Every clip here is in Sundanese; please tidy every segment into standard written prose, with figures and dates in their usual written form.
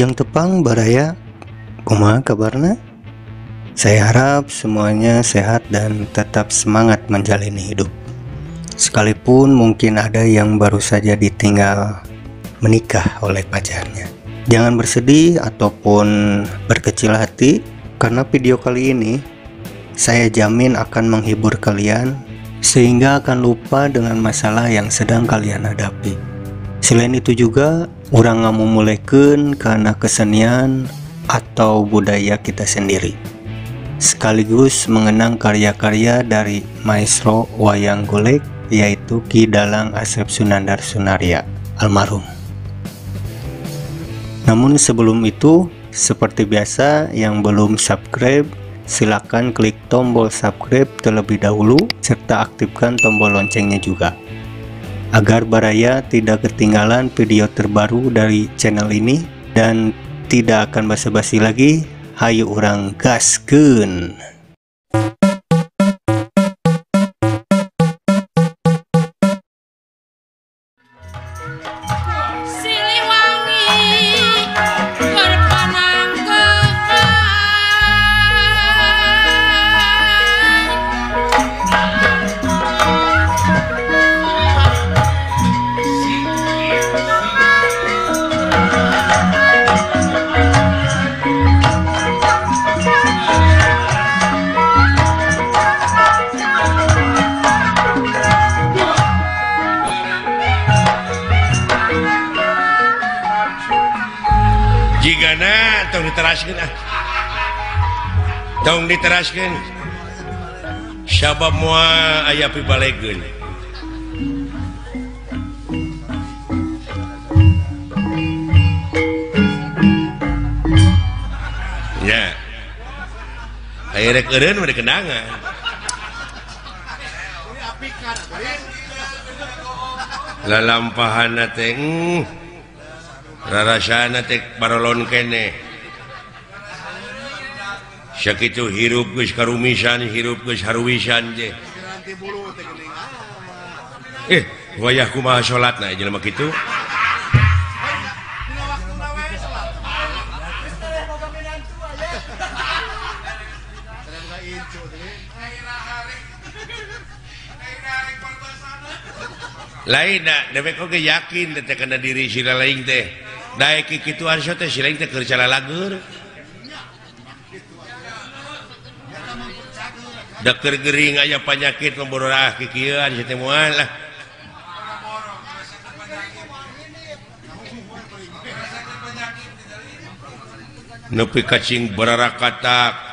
Wilujeng tepang baraya, kumaha kabarna? Saya harap semuanya sehat dan tetap semangat menjalani hidup. Sekalipun mungkin ada yang baru saja ditinggal menikah oleh pacarnya. Jangan bersedih ataupun berkecil hati, karena video kali ini saya jamin akan menghibur kalian sehingga akan lupa dengan masalah yang sedang kalian hadapi. Selain itu juga, urang ngamumulekeun karena kesenian atau budaya kita sendiri, sekaligus mengenang karya-karya dari maestro wayang golek, yaitu Ki Dalang Asep Sunandar Sunarya almarhum. Namun sebelum itu, seperti biasa, yang belum subscribe silakan klik tombol subscribe terlebih dahulu serta aktifkan tombol loncengnya juga, agar baraya tidak ketinggalan video terbaru dari channel ini. Dan tidak akan basa-basi lagi, hayu urang gaskeun. Jigana tong diteraskeun ah. Tong diteraskeun. Sabab moal aya pibalegeun. Nya. Aya rek eureun mah dikendangan. Lalampahanna teh rarasana teh barolon kene. Sakitu hirup geus karumisan, hirup geus haruwisan teh. Wayah kumaha salatna jelema kitu? Lain da dewek oge yakin teh kana diri sila lain teh. Daek kikituan so teh si lain teh keur calalager. Da keur gering aya panyakit ngbororah kikieuan si teh moal lah. Nepi kacing bararakatak.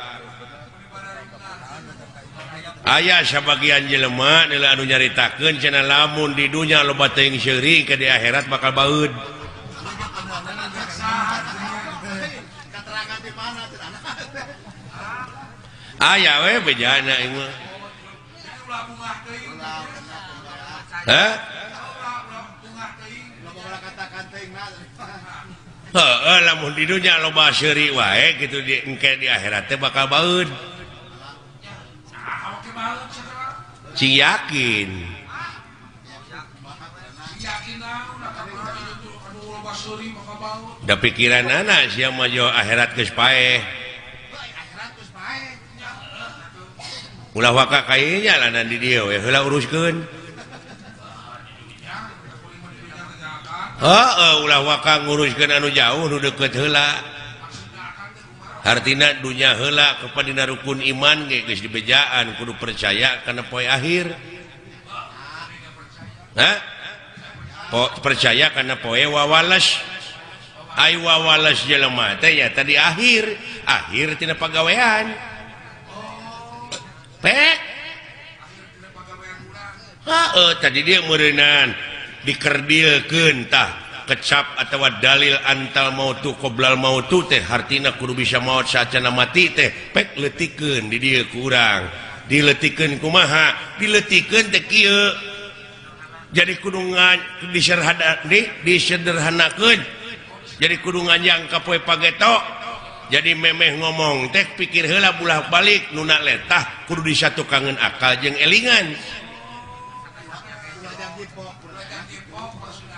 Aya sabagian jelema nila anu nyaritakeun cenah lamun di dunya loba teuing seuri ke di akhirat bakal baeud. Aya we bejana ieu mah. Hah? Heeh, lamun di dunya loba seuri wae kitu di engke di akhirat teh bakal baeud. Cing yakin. Da pikiran anak sia mah jo akhirat geus paeh. Ulah waka kayanya lanan di dieu we heula uruskeun. Heeh, ulah waka nguruskeun anu jauh nu deukeut heula. Hartina dunya heula kepada rukun iman ge geus dibejaan kudu percaya kana poe akhir. Hah? Percaya kana poe wawales. Ai wawales jelema teh nya tadi akhir, akhir tina pagawean. Pek. Heeh, tadi dia meureunan dikerdilkeun tah. Kecap atau dalil antal mautu qoblal mautu teh hartina kudu bisa maot saacana mati teh pek leutikeun di dieu ku urang dileutikeun kumaha dileutikeun teh kieu jadi kudu disederhanakeun jadi kudu nganjang ka poe pageto jadi memeh ngomong teh pikir heula bulah balik nuna letah kudu disatukangeun akal jeung elingan.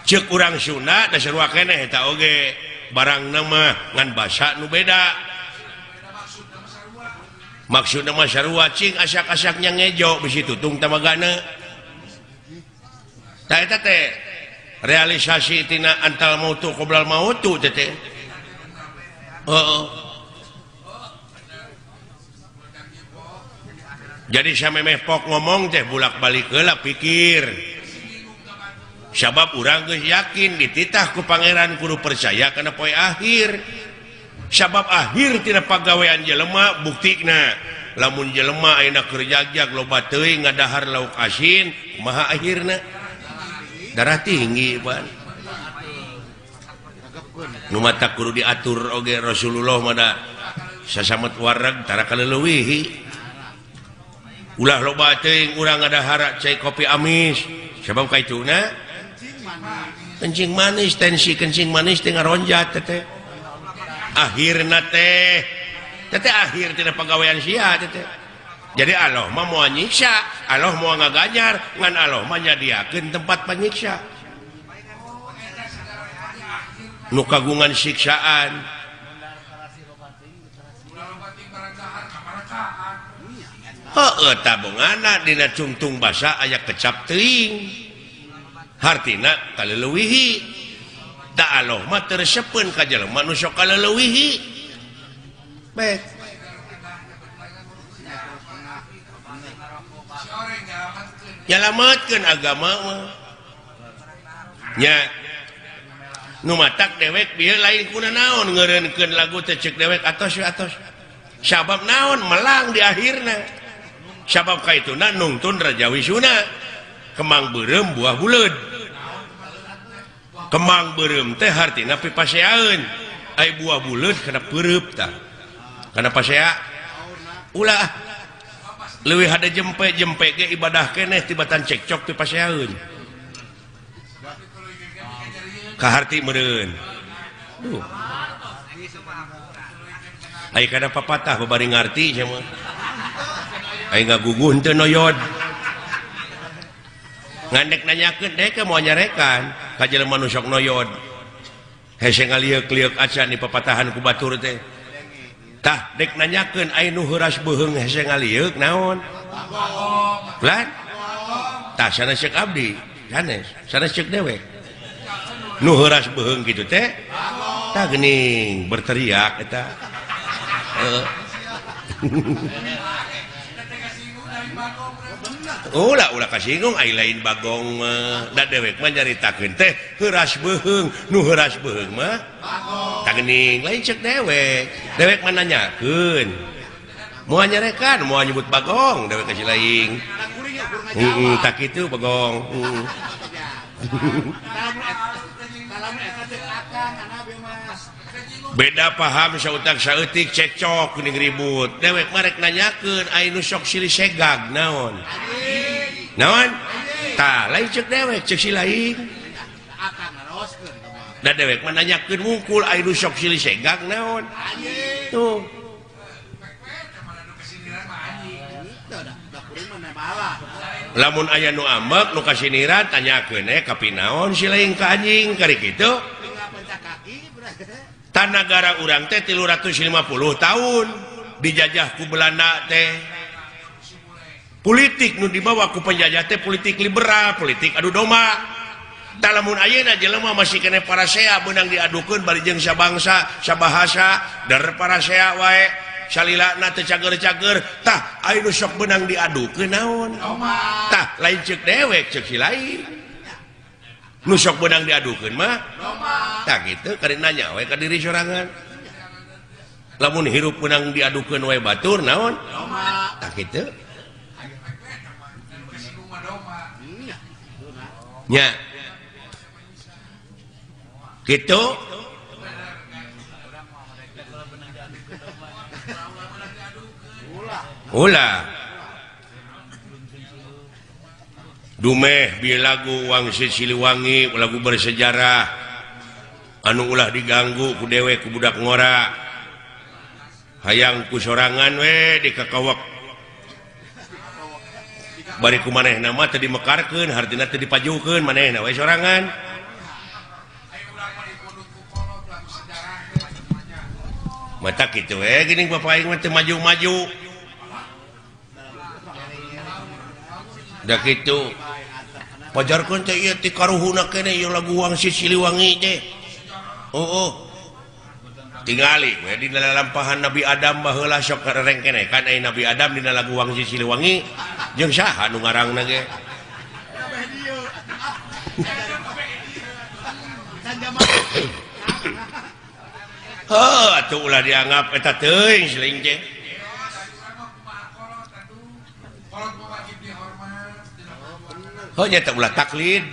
Cek urang Sunda dasar keneh eta oge. barang nama ngan basa nu beda maksudna mah sarua cing asak-asaknya ngejo bisi tutung tamagana tah eta teh realisasi tina antal mautu qoblal mautu teh teh heeh. Jadi samemeh pok ngomong teh bulak-balik heula pikir sabab urang geus yakin dititah ku pangeran kudu percaya kana poe akhir. Sabab akhir tina pagawean jelema buktina lamun jelema ayeuna keur jagjag loba teuing ngadahar lauk asin kumaha akhirna darah tinggi pan nu mata kudu diatur oge Rasulullah mah da sasamet wareg tara kaleuwihi ulah loba teuing urang ngadahar cai kopi amis sabab kaituna kencing manis tensi kencing manis teh ngaronjat teh akhirna teh teh akhir tina pagawean sia teh. Jadi Allah mah moal nyiksa, Allah moal ngaganjar, ngan Allah mah nyadiakeun tempat panyiksa nu kagungan siksaan. Heueuh tabungana dina cungtung basa aya kecap teuing hartina kaleuwihi. Tak Allah mah teu resepeun ka jelema nu sok kaleuwihi. Baik. Nyalametkeun agama mah. Nya nu matak dewek bieu lain kuna naon ngeureunkeun lagu teh ceuk dewek atos we atos. Sabab naon melang di akhirna. Sabab kaituna nungtun Raja Wisuna. Kemang beureum buah buleud. Kemang beureum teh hartina pipaseaeun. Ai buah buleud kana peureub tah. Kana pasea ulah leuwih hade jempe-jempe ge ibadah keneh tibatan cekcok pipaseaeun. Kaharti meureun. Duh. Ai kana papatah babari ngarti sia mah. Ai ngaguguh henteu noyod. Ngandek nanyakeun dek moal nyarekan ka jelema nu sok noyod. Hese ngalieuk-lieuk acan di papatahan ku batur teh. Tah dek nanyakeun ai nu heuras beuheung hese ngalieuk naon? Lan? Tah sanes ceuk abdi, sanes, sanes ceuk dewek. Nu heuras beuheung kitu teh tah geuning berteriak eta. Ulah ulah kasinggung ai lain bagong mah da dewek mah nyaritakeun teh heuras beuheung nu heuras beuheung mah tah geuning lain ceuk dewek dewek mah nanyakeun moal nyarekan moal nyebut bagong dewek ka si lain heeh tah kitu bagong. Beda paham sautak saeutik cekcok geuning ribut dewek mah rek nanyakeun ai nu sok silih segag naon naon tah lain ceuk dewek ceuk si lain da dewek mah nanyakeun wungkul ai nu sok silih segag naon tuh lamun aya nu ambek nu kasiniran tanyakeun kapinaon si lain ka anjing kari kitu. Tanagara urang teh 350 tahun dijajah ku Belanda teh. Politik nu dibawa ku penjajah teh politik liberal, politik adu domba. Tah lamun ayeuna jelema masih keneh parasea beunang diadukeun bari jeung sabangsa, sabahasa, dar parasea wae salilana teu cager-cager. Tah aya nu sok beunang diadukeun naon? Tah lain ceuk dewek ceuk si lain. Nu sok beunang diadukeun mah tah kitu kari nanya we ka diri sorangan. Lamun hirup beunang diadukeun wae batur naon? Tah kitu. Nya. Kitu. Ulah. Dumeh bi lagu Wangsit Siliwangi lagu bersejarah anu ulah diganggu ku dewek ku budak ngora hayang ku sorangan we dikakawak bari ku manehna mah teu dimekarkeun hartina teu dipajukeun manehna we sorangan. Mata kitu we geuning bapak aing mah teu maju-maju. Da kitu. Pajarkeun teh ieu ti karuhuna keneh ieu lagu Wangsit Siliwangi teh. Oh. Tingali we dina lalampahan Nabi Adam baheula sok rereng keneh kan aya Nabi Adam dina lagu Wangsit Siliwangi jeung saha nu ngarangna ge. Heuh atuh ulah dianggap eta teuing siling teh. Heuh nya teh ulah taklid.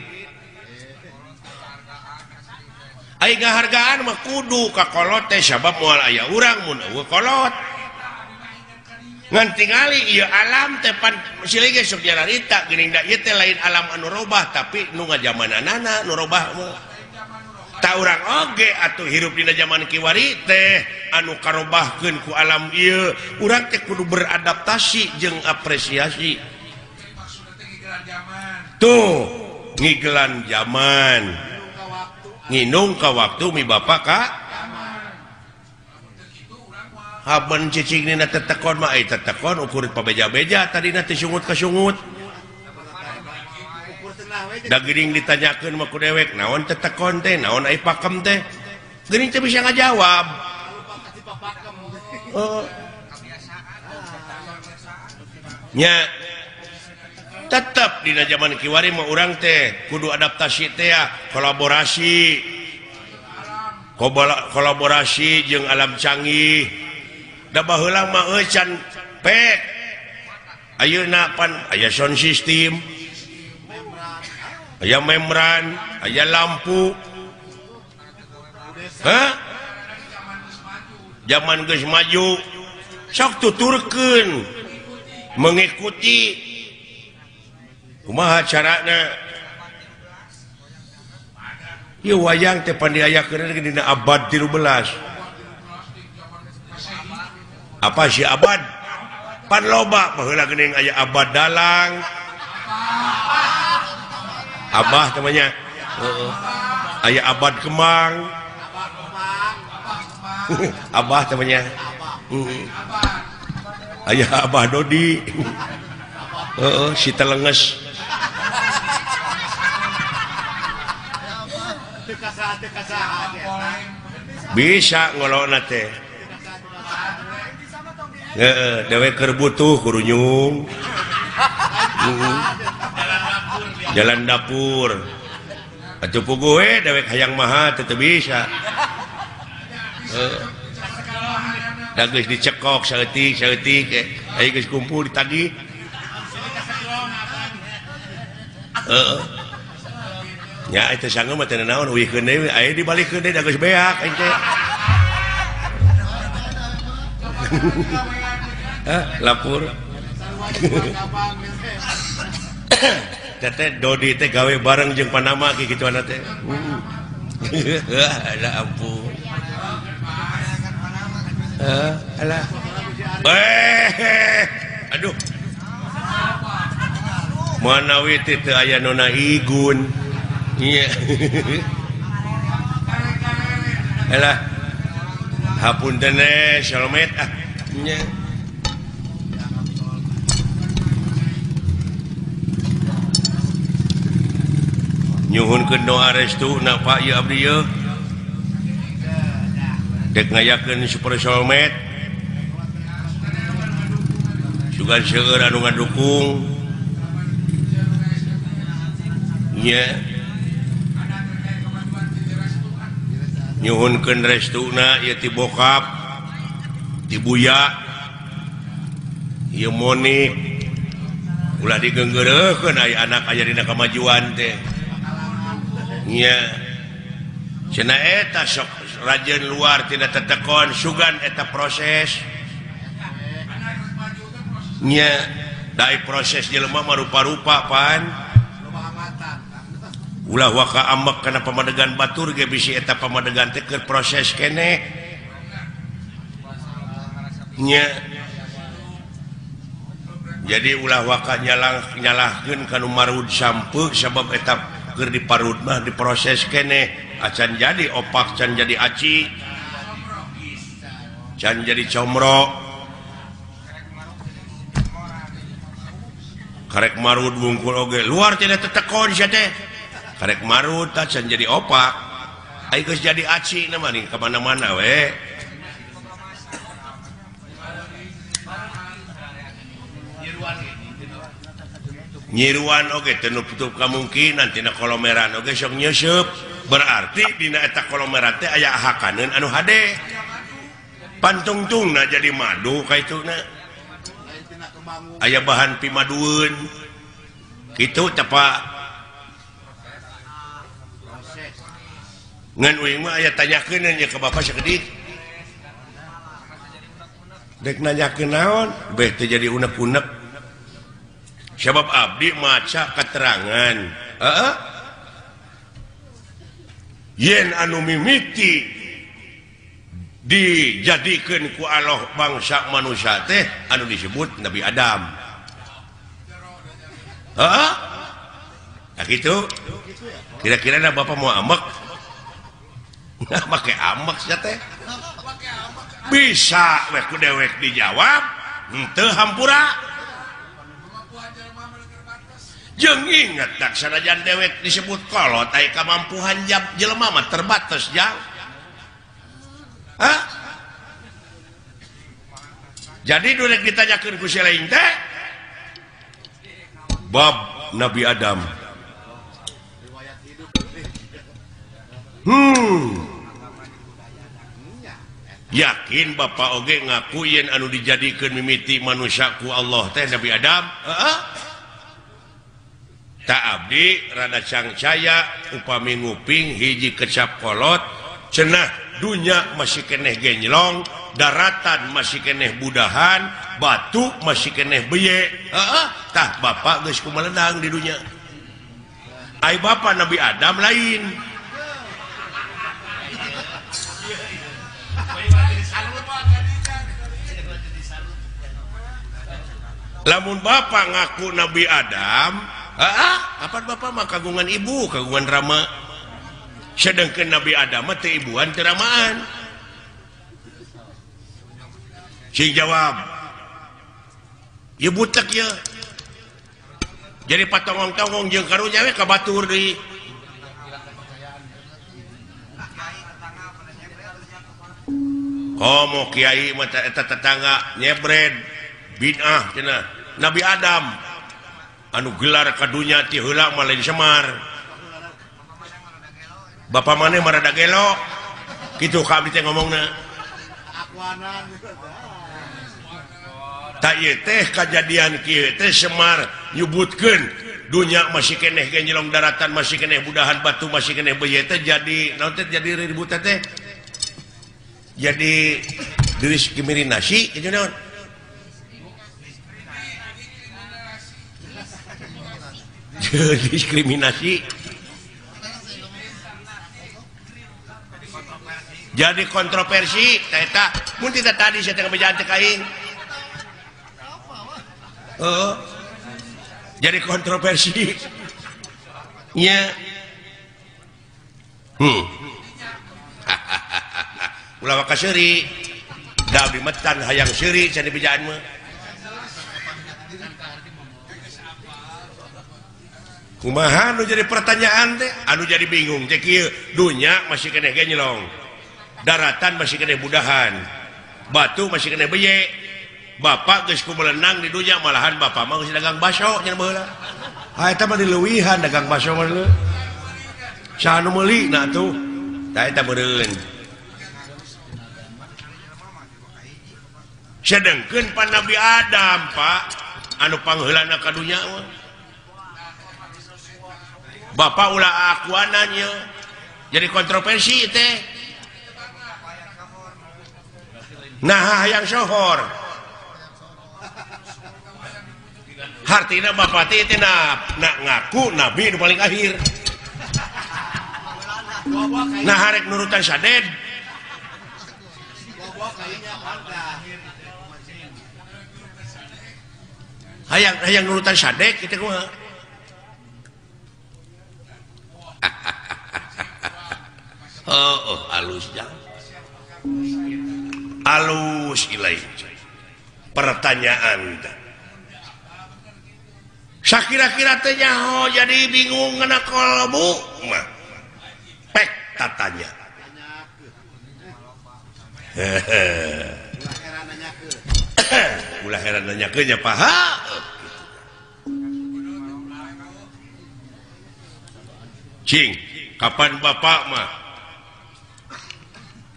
Ai ngahargaan mah kudu ka kolot teh sabab moal aya urang mun eueuh kolot. Ngan tingali ieu alam teh pan silih ge sok diarita geuning da ieu teh lain alam anu robah tapi nu ngajamananana nu robah mah. Ta urang oge atuh hirup dina zaman kiwari teh anu karobahkeun ku alam ieu urang teh kudu beradaptasi jeung apresiasi. Tuh ngigelan zaman. Nginung ka waktu mi bapak ka haben cicing dina tetekon mah ai tetekon ukur pabeja-beja tadina teh sungut ka sungut. Da geuning ditanyakeun mah ku dewek naon tetekon teh naon ai pakem teh geuning teh bisa ngajawab. Oh. Nya tetep dina zaman kiwari mah urang teh kudu adaptasi teh ya, kolaborasi. Kolaborasi jeung alam canggih. Da baheula mah euy can pek. Ayeuna pan aya sound system. Aya membran, aya lampu. Hah? Zaman geus maju sok tuturkeun mengikuti kumaha carana ieu wayang teh pan diayakeun dina abad 13. Apa si abad? Pan loba baheula geuning aya abad dalang. Abah namanya. Heeh. Aya abad kemang. Abah namanya. Heeh. Aya Abah Dodi. Heeh, si telenges. Bisa ngolokna teh. Heeh, dewek keur butuh kurunyung. Jalan dapur. Atuh puguh we dewek hayang maha teu bisa. Heeh. Da geus dicekok saeutik-saeutik aya geus kumpul ditagih. Heeh. Nya eta sange mah teu naon uihkeun deui aya dibalikeun deui da geus beak aing teh. Hah, lapor. Teteh Dodi teh gawe bareng jeung Panama ki kituana teh. Alah ampun. Alah. Aduh. Manawi teh teu aya nona igun. Iya. Alah. Hapunten Salomet ah. Nya. Nyuhunkeun doa restu na Pak ieu abdi ieu. Dek ngayakeun Super Solmet. Sugan seueur anu ngadukung. Nya. Nyuhunkeun restuna ieu ti bokap, ti buya, ieu Monik. Ulah digeunggeureukeun aya anak aya dina kamajuan teh. Nya. Cenah eta sok rajin luar tidak tetekon sugan eta proses. Nya, dai proses jelema mah rupa-rupa pan. Ulah waka ambek kana pamadegan batur ge bisi eta pamadegan teh keur proses keneh. Nya. Jadi ulah waka nyalahkeun ka nu marud sampeu sabab eta keur diparud mah diproses keneh acan jadi opak can jadi aci. Can jadi comro. Karek marud wungkul oge luar tidak tetekon sia teh. Karek marud tah can jadi opak. Ai geus jadi aci na mah ka mana-mana we. Nyiruan oge teu nutup kamungkinan tina kolomeran oge sok nyeuseub. Berarti dina eta kolomeran teh aya hakaneun anu hade. Pantungtungna jadi madu kaituna. Aya bahan pimadueun. Kitu teh Pak. Ngan uing mah aya tanyakeun nya ka bapak sakedik. Dek nanyakeun naon? Beh teu jadi unek-unek. Sebab abdi maca keterangan. Heeh. Yen anu mimiti dijadikeun ku Allah bangsa manusia teh anu disebut Nabi Adam. Heeh. Nah kitu. Kira-kira na bapak mau amek? Nah make amek sia teh. Bisa we ku dewek dijawab, henteu hampura. Jeung inget tak sanajan dewek disebut kolot aya kamampuhan jelema mah terbatas jang. Hah? Jadi durek ditanyakeun ku si lain teh bab Nabi Adam. Yakin bapak oge ngaku yen anu dijadikeun mimiti manusia ku Allah teh Nabi Adam? Heeh. Tak abdi rada cangcaya upami nguping hiji kecap kolot cenah dunya masih keneh genjlong, daratan masih keneh budahan, batu masih keneh beye. Heeh, tah bapak geus kumaledang di dunya. Ai bapak Nabi Adam lain. Lamun bapak ngaku Nabi Adam, heeh, kapan bapak mah kagungan ibu, kagungan rama. Sedangkan Nabi Adam mah teu ibuan teu ramaan. Sing jawab. Ieu butek ye. Jadi patongong-tongong jeung karunya we ka batur deui. Komo kiai mah eta tetangga nyebred bid'ah cenah. Nabi Adam anu gelar ka dunya ti heula mah lain Semar. Bapak maneh mah rada gelo. Kitu ka abdi teh ngomongna. Tak ieu teh kajadian kieu teh Semar nyebutkeun dunya masih keneh genjelong, daratan masih keneh budahan, batu masih keneh beuye teh jadi naon teh jadi ribut teh. Jadi diskriminasi kitu naon? Diskriminasi. Jadi kontroversi eta mun tidak tadi saya teh bejaan teh ka aing. Heeh. Jadi kontroversi. Nya. Ulah waka seuri. Da abdi metan hayang seuri cenah bejaan mah. Kumaha nu jadi pertanyaan teh? Anu jadi bingung teh kieu, dunya masih keneh genjlong. Daratan masih keneh budahan. Batu masih keneh beye. Bapak geus kumelenang di dunya malahan bapak mah geus dagang baso nya baheula. Ha eta mah dileuwihan dagang baso mah leuh. Saha nu meuli na atuh? Tah eta meureun. Sedengkeun pan Nabi Adam, Pak, anu pangheulana ka dunya mah. Bapak ulah akuanan ye. Jadi kontroversi teh. Nah hayang sohor. Hartina bapak teh teh nak ngaku nabi nu paling akhir. Nah harek nurutan saded. Hayang hayang nurutan sadek kitu kumaha? Oh, oh halus jang. Alus ilai pertanyaan sakira-kira teh nyaho jadi bingung ngena kolbu mah pek tatanya. Ulah heran nanyakeun nya paha. Cing, kapan bapak mah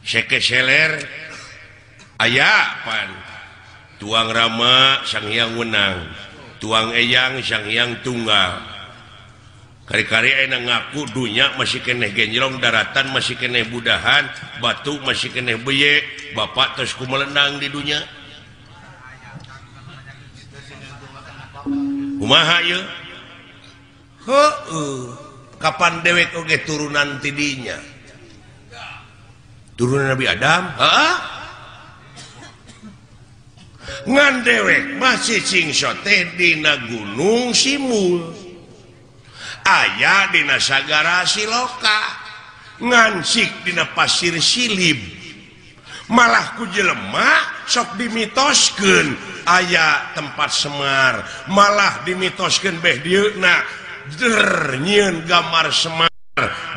sekeseler aya pan tuang Rama Sang Hyang Wenang, tuang Eyang Sang Hyang Tunggal. Kari-kari ayeuna ngaku dunya masih keneh genjrong, daratan masih keneh budahan, batu masih keneh beye, bapak terus kumelenang di dunya. Kumaha ieu? Heueuh, kapan dewek oge turunan ti dinya? Turunan Nabi Adam? Heeh. Ngan dewek masih cingso teh dina gunung Simul, aya dina sagara Siloka, ngansik dina pasir Silib. Malah ku jelema sok dimitoskeun aya tempat Semar, malah dimitoskeun beh dieuna der nyieun gambar Semar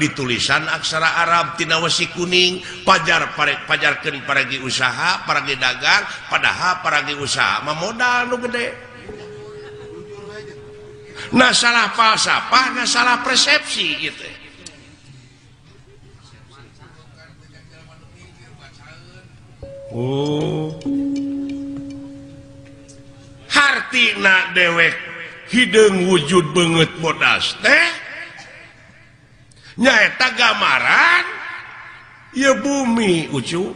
ditulisan aksara Arab tina wesi kuning, pajar pajarkeun paragi usaha, paragi dagang, padahal paragi usaha mah modal nu gede. Nah salah falsafah, nah salah persepsi gitu. Oh. Hartina dewek hideung wujud beungeut bodas teh nyaeta gambaran ieu bumi ucu.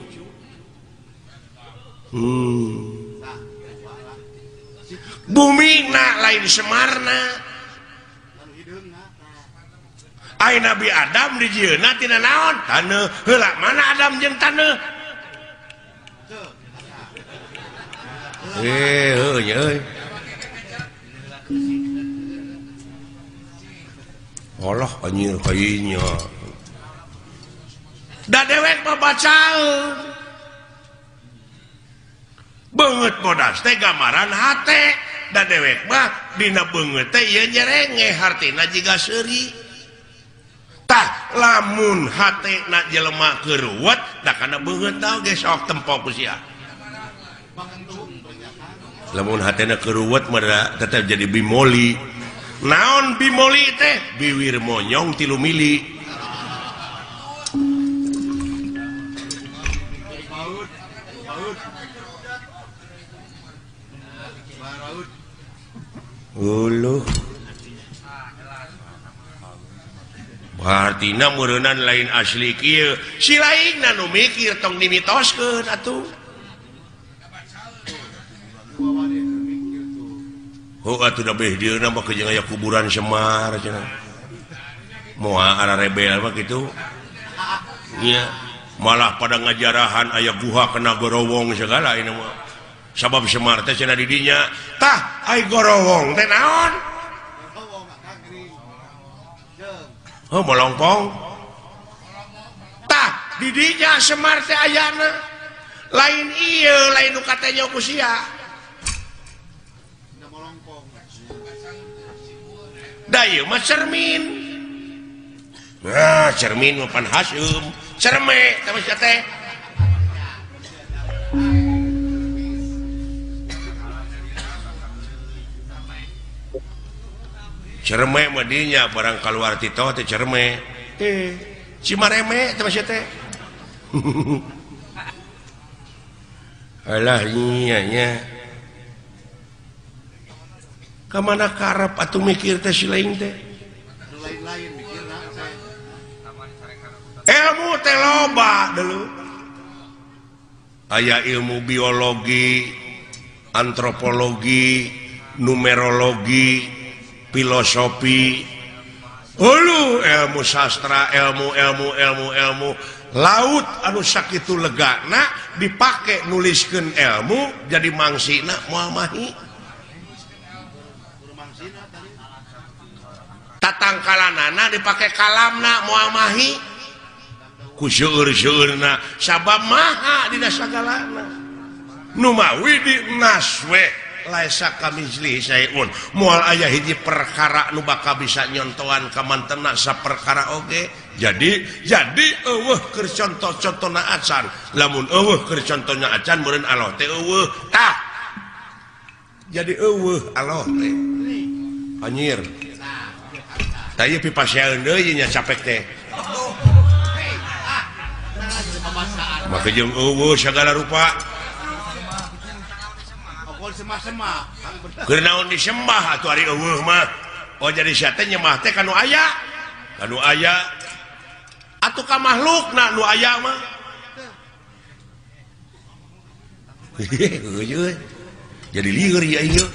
Bumi na lain Semarna. Ai Nabi Adam dijieunna tina naon? Taneuh. Heula mana Adam jeung taneuh? Heuh nya euy. Allah anjir kayanya. Da dewek mah bacaeun. Beungeut bodas teh gambaran hate. Da dewek mah dina beungeut teh ieu nyerenge hartina jiga seuri. Tah lamun hatena jelema keur ruwet da kana beungeut oge sok tempo ku sia. Lamun hatena keur ruwet mah tetep jadi bimoli. Naon bimoli teh? Biwir monyong 3 mili. Uluh. Hartina meureunan lain asli kieu. Si lainna nu mikir tong dimitoskeun atuh. Oh atuh da beh dieuna mah jeung aya kuburan Semar cenah. Moal ara rebel mah kitu. Nya malah pada ngajarahan aya guha kena gorowong segala ini mah. Sabab Semar teh cenah di dinya. Tah ai gorowong teh naon? Oh molongpong. Tah di dinya Semar teh ayana. Lain ieu lain nu katanya ku sia. Da ieu mah cermin. Nah, cermin mah pan haseum. Cerme teh mah teh. Cerme mah dinya barang kaluar tito teh cerme. Cimareme teh mah teh. Alah nya nya. Ka mana karep atuh mikir teh si lain teh? Lain-lain mikirna teh. Ilmu teh loba dulu. Aya ilmu biologi, antropologi, numerologi, filosofi, hulu ilmu sastra, ilmu ilmu ilmu ilmu laut anu sakitu legana dipake nuliskeun ilmu jadi mangsina moal mahi. Tatangkalanana dipake kalamna moal mahi. Ku seueur-seueurna sabab maha dina sagalana. Nu mawi di naswe laisa kamitslihi syai'un. Moal aya hiji perkara nu bakal bisa nyontoan ka mantena saperkara oge. Jadi eueuh keur contoh-contona acan. Lamun eueuh keur contohna acan meureun Allah teh eueuh. Tah. Jadi eueuh Allah teh. Anjir. Tah ieu pipaseun deui nya capek teh. Maka jeung eueuh sagala rupa. Keur naon disembah atuh ari eueuh mah. Oh jadi sia teh nyembah teh ka nu aya. Ka nu aya. Atuh ka makhlukna nu aya mah. Jadi lieur ya ieu.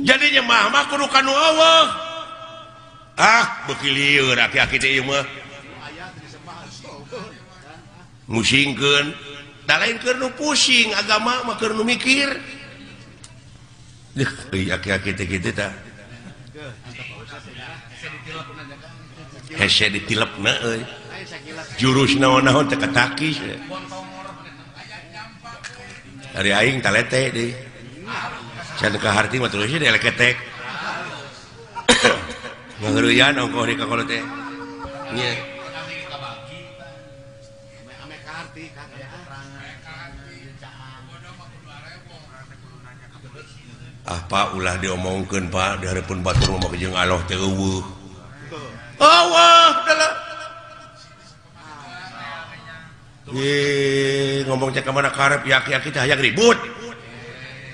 Jadi nyembah mah kudu ka nu eueuh. Ah, beuki lieur aki-aki teh ieu mah. Musingkeun da lain keur nu pusing agama mah keur nu mikir. Deuh euy aki-aki teh kitu tah. Hese ditilepna euy. Jurus naon-naon teh katakis. Ari aing talete deui. Can ka harti mah terus deui leketek. Ngaheureuyan ongkoh di ka kolot teh. Nya. Ah Pak ulah diomongkeun Pak di hareupeun batur mah jeung Allah teh eueuh. Eueuh dalah. Ye ngomong cek ka mana karep ya aki-aki teh hayang ribut.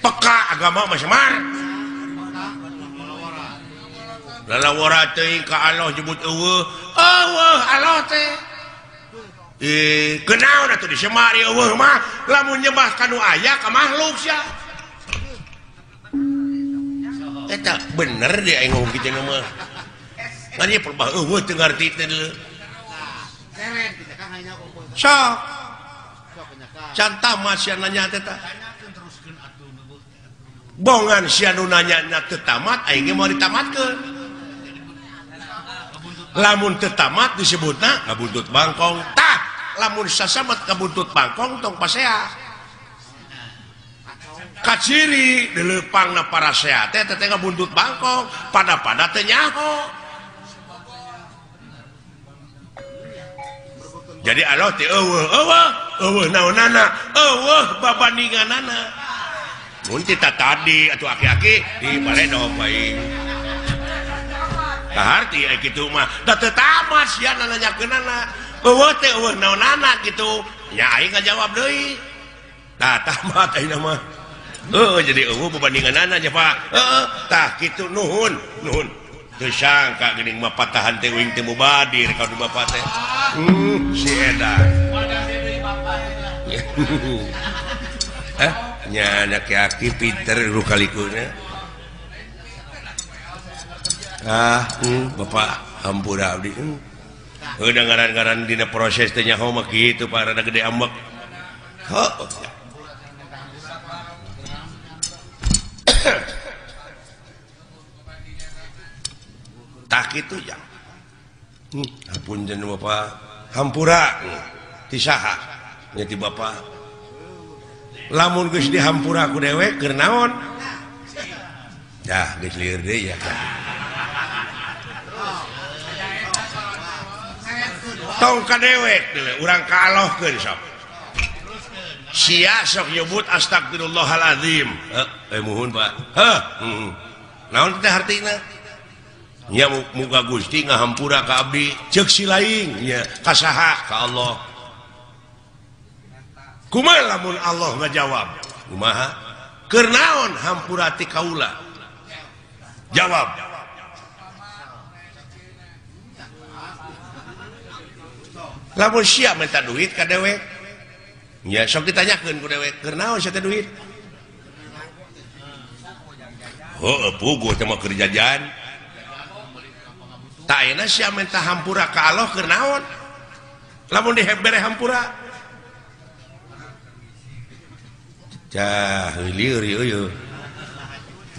Peka agama mah semar. Lalawara teuing ka Allah nyebut eueuh. Eueuh Allah teh. Kenaon atuh disemar eueuh mah lamun nyembah ka nu aya ka makhluk sia. Eta bener deh aing ngomong kitu mah. Ngan ieu perbah eueuh teu ngarti teh deuleu. Sok. Can tamat sia nanya teh tah. Bongan sia nu nanya na teu tamat aing ge moal ditamatkeun. Lamun teu tamat disebutna ngabuntut bangkong. Tah, lamun sasamet ngabuntut bangkong tong pasea. Kaciri dileupangna parasea teh teh ngabuntut bangkong, pada-pada teh nyaho. Jadi Allah teh eueuh eueuh eueuh naonana, eueuh babandinganana. Mun ti tadi atuh aki-aki di baledo bae. Kaharti aya kitu mah, da teu tamat sia nanyakeunana. Eueuh teh eueuh naonana kitu. Nya aing ngajawab deui. Tah tamat ayeuna mah. Jadi eueuh babandinganana nya Pak. Heeh, tah kitu nuhun, nuhun. Teu sangka geuning mah patahan teh uing teh mubadir ka du bapak teh. Si edan. Eh, nya aki-aki pinter rukalikuna. Ah, bapak hampura abdi. Heuh da ngaran-ngaran dina proses teh nyaho mah kitu Pak rada gede ambek. Heuh. Tak itu ya. Ampun jeneng bapak hampura ti saha nya ti bapak. Lamun geus dihampura ku dewek keur naon? Dah geus lieur deui ya. Tong ka dewek deuleu urang ka Allahkeun sok. Sia sok nyebut astagfirullahalazim. Heuh, muhun Pak. Heuh, naon teh hartina? Nya muga Gusti ngahampura ka abdi ceuk si laing nya ka saha ka Allah. Kumaha lamun Allah ngajawab? Kumaha? Keur naon hampura ti kaula? Jawab. Lamun sia minta duit ka dewek nya sok ditanyakeun ku dewek keur naon sia teh duit? Heuh, puguh teh mah keur jajan. Tak ayeuna sia minta hampura ka Allah keur naon? Lamun dibere hampura. Cah, lieur euy.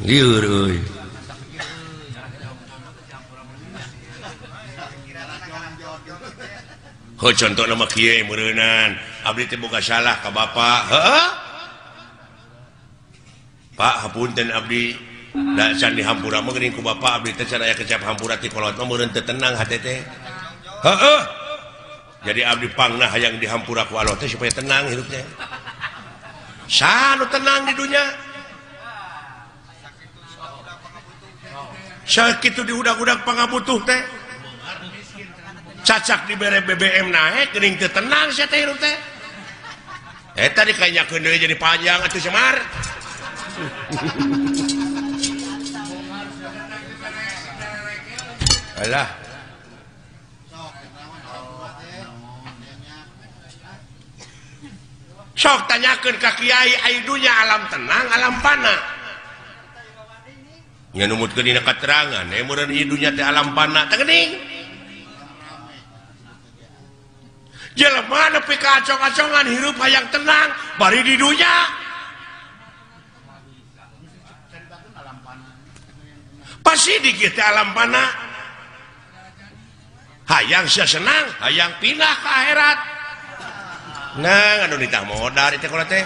Lieur euy. Heuh contohna mah kieu meureunan abdi teh boga salah ka bapak. Heuh Pak hapunten abdi da can dihampura mah geuning ku bapak abdi teh can aya kecap hampura ti kolot mah meureun teu tenang hate teh. Heuh jadi abdi pangna hayang dihampura ku Allah teh supaya tenang hidup teh. Saha nu tenang di dunya? Sakitu diudag-udag pangabutuh teh. Cacak dibere BBM naik geuning teu tenang sia teh hirup teh. Eta dikanyakeun deui jadi panjang atuh Semar. Alah. Sok tanyakeun ka kiai ai dunya alam tenang alam pana. Nya numutkeun dina katerangan meureun ieu dunya teh alam pana teh geuning. Jelema nepi ka acong-acongan hirup hayang tenang bari di dunya. Pasti dikit teh alam pana. Hayang sia senang, hayang pindah ke akhirat. Nah, anu ditah modar teh kolot teh.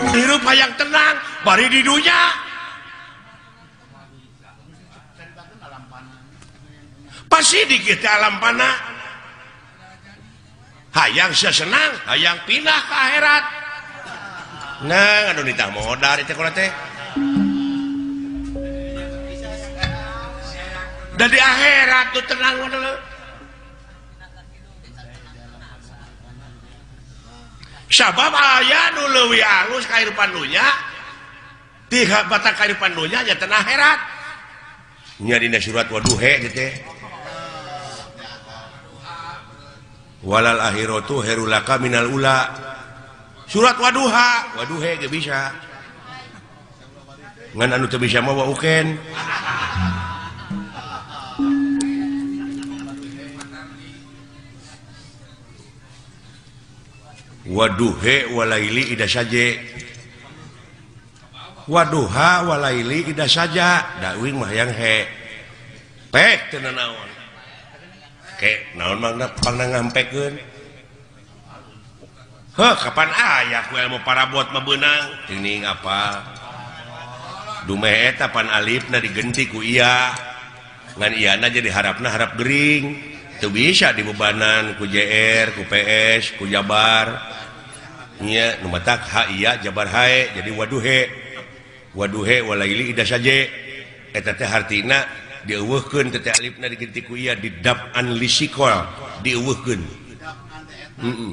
Hirup hayang tenang bari di dunya. Pasti dikit alam pana. Hayang sia senang, hayang pindah ke akhirat. Nah, anu ditah modar teh kolot teh. Dan di akhirat tuh tenang dulu. Sabab aya nu leuwih alus kahirupan dunya, tiga batak kahirupan dunya nya tenang akhirat. Nya dina surat waduhe teh. Walal akhiratu khairul laka minal ula. Surat waduha, waduhe ge bisa. Ngan anu teu bisa mah wa uken. Waduhe walaili ida saje. Waduha walaili ida saja. Da uing mah hayang he. Pek teu nanaon. Ke naon mangna pangna ngampekeun. Heuh kapan aya ku ilmu parabot mah beunang. Teuing apa? Dumeh eta pan alifna digenti ku iya. Ngan iyana jadi harapna harap gering. Teu bisa dibebanan ku JR, ku PS, ku Jabar. Nya nu matak ha iya Jabar hae jadi waduhe. Waduhe walaili ida saje. Eta teh hartina dieuweuhkeun teh alifna digenti ku iya didap'an lisikol dieuweuhkeun. Heeh.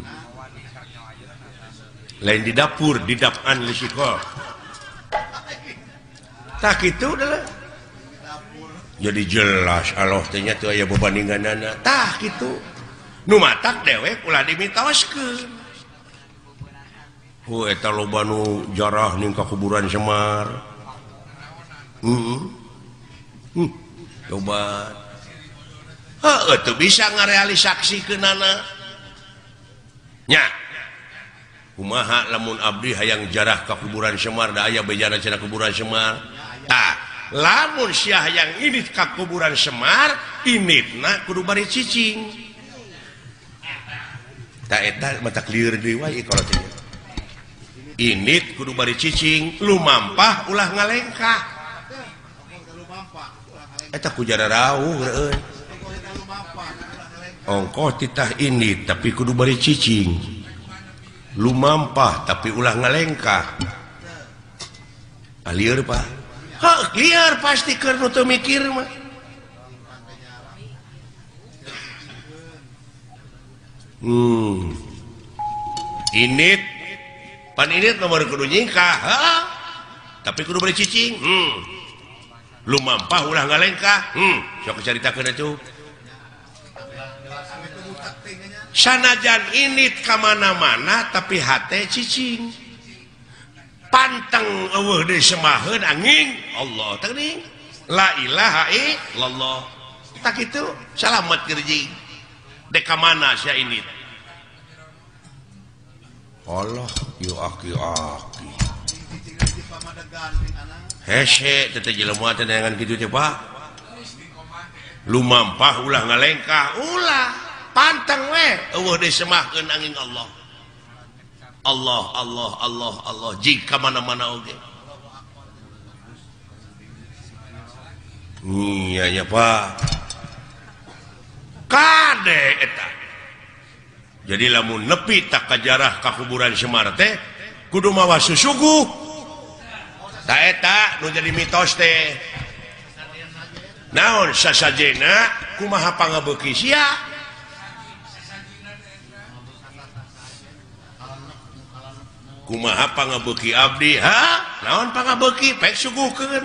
Lain di dapur didap'an lisikol. Tah kitu adalah. Jadi jelas Allah teh nya teu aya bebandinganana. Tah kitu. Nu matak dewek ulah dimitoskeun. Hu eta loba nu jarah ning ka kuburan Semar. Heeh. Coba. Heuh teu bisa ngarealisaksikeunana. Nya. Kumaha lamun abdi hayang jarah ka kuburan Semar da aya bejana cenah kuburan Semar. Tah, lamun sia hayang indit ka kuburan Semar, inditna kudu bari cicing. Tah eta mata lieur deui wae kalau teh. Indit kudu bari cicing, lumampah ulah ngalengkah. Eta ku jararauh euy. Ongkoh titah indit tapi kudu bari cicing. Lumampah tapi ulah ngalengkah. Ah lieur Pak. Heuh lieur pasti keur nu teu mikir mah. Indit pan indit nomor kudu nyingkah, heuh. Tapi kudu bari cicing. Lumampah ulah ngalengkah. Sok caritakeun atuh. Sanajan indit ka mana-mana tapi hate cicing. Panteng eueuh deui semaheun angin Allah teh geuning. La ilaha illallah. Tak kitu salamet gerjing. Dek ka mana sia indit? Allah yu aki-aki. Hese teh jelema teh neangan kitu teh Pak. Lumampah ulah ngalengkah, ulah panteng we eueuh disemahkeun angin Allah. Allah Allah Allah Allah jika mana-mana oge. Iya ya Pak. Kade eta. Jadi lamun nepi tak kajarah ka kuburan Semar teh kudu mawa susuguh. Ta eta nu jadi mitos teh. Naon sasajena kumaha pangabeuki sia? Kumaha pangabeuki abdi? Ha? Naon pangabeuki? Pek suguhkeun.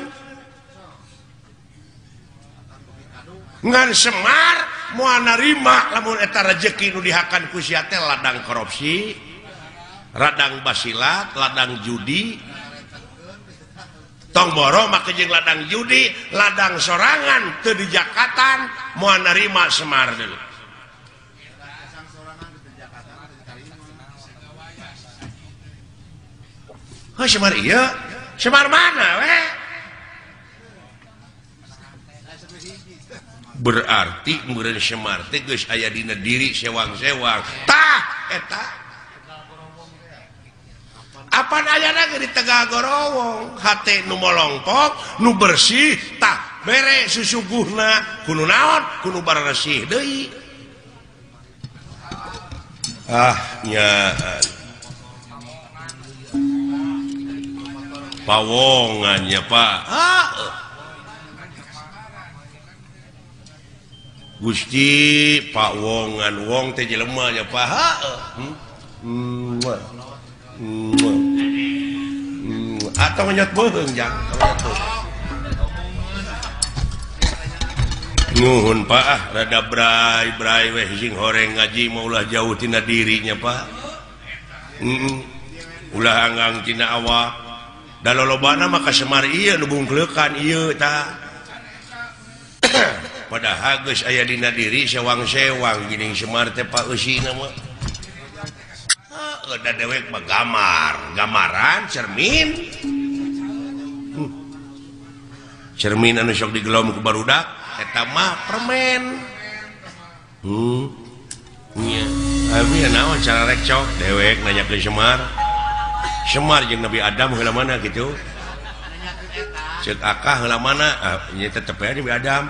Ngan Semar moal narima lamun eta rejeki nu dihakan ku sia teh ladang korupsi, ladang basilat, ladang judi. Tong boro make jeung ladang judi, ladang sorangan teu dijakatan moal narima Semar deui. Heuh Semar ieu, Semar mana we? Berarti meureun Semar teh geus aya dina diri sewang-sewang. Tah eta apan ayana ge di Tegal Gorowong, hate nu molongpok, nu bersih, tah bere susuguhna kudu naon, kudu baresih deui. Ah nya pawongan nya Pak. Ah Gusti pawongan wong teh jelema nya Pak. Atau ngenyot beuheung jang. Nuhun Pak ah rada bray-bray weh sing horeng ngaji mah ulah jauh tina dirinya Pak. Ulah anggang tina awak. Da lolobana mah ka Semar ieu nu bungkleukan ieu tah. Padahal geus aya dina diri sewang-sewang geuning Semar teh Pak eusina mah. Da dewek mah gamar, gamaran cermin. Cermin anu sok digelom ku barudak eta mah permen. Nya, abi naon cara rekcok dewek nanya ke Semar. Semar jeung Nabi Adam heula mana gitu. Ceuk akah heula mana? Ah, nya tetep aya Nabi Adam.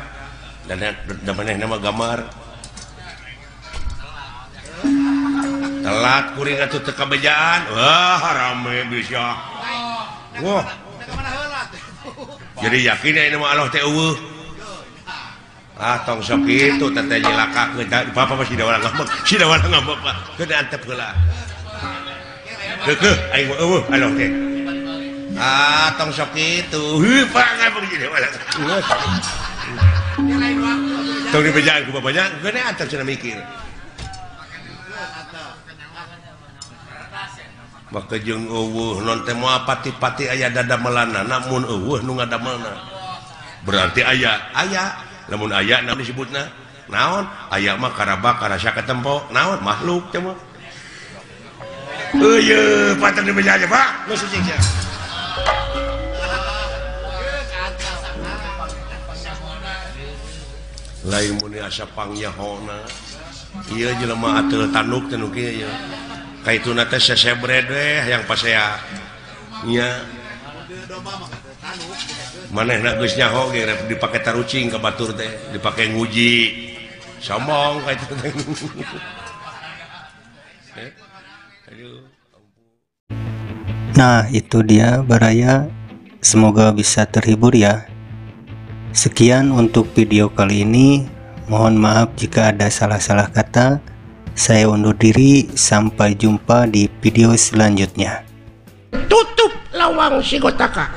Dan da manehna mah gamar. Telat kuring atuh teu kabejaan. Wah, rame bisa. Wah. Jadi yakin aya mah Allah teh eueuh. Ah, tong sok kitu teh nyelakakeun. Bapak mah sida warang ngambek, sida warang ngambek Pak. Keun antep heula. Keukeuh aing mah eueuh Allah teh. Ah, tong sok kitu. Heuh, Pak ngambek sida warang. Tong dibejaan ku bapaknya, keun antep cenah mikir. Maka jeung eueuh non teh moal pati-pati aya dadamelanna mun eueuh nu ngadamelna. Berarti aya, aya. Lamun aya naon disebutna? Naon? Aya mah karabak karasa katempo, naon makhluk teh mah. Eueuh, patah dibeja aja, Pak. Geus cicing sia. Lain mun asa pangyahona. Ieu jelema ateul tanduk teh nu kieu ieu. Kaituna teh sesebred we hayang pasea. Nya. Manehna geus nyaho ge dipake tarucing ka batur teh, dipake nguji. Sombong ka itu teh. Nah, itu dia Baraya. Semoga bisa terhibur ya. Sekian untuk video kali ini. Mohon maaf jika ada salah-salah kata. Saya undur diri, sampai jumpa di video selanjutnya. Tutup lawang Sigotaka.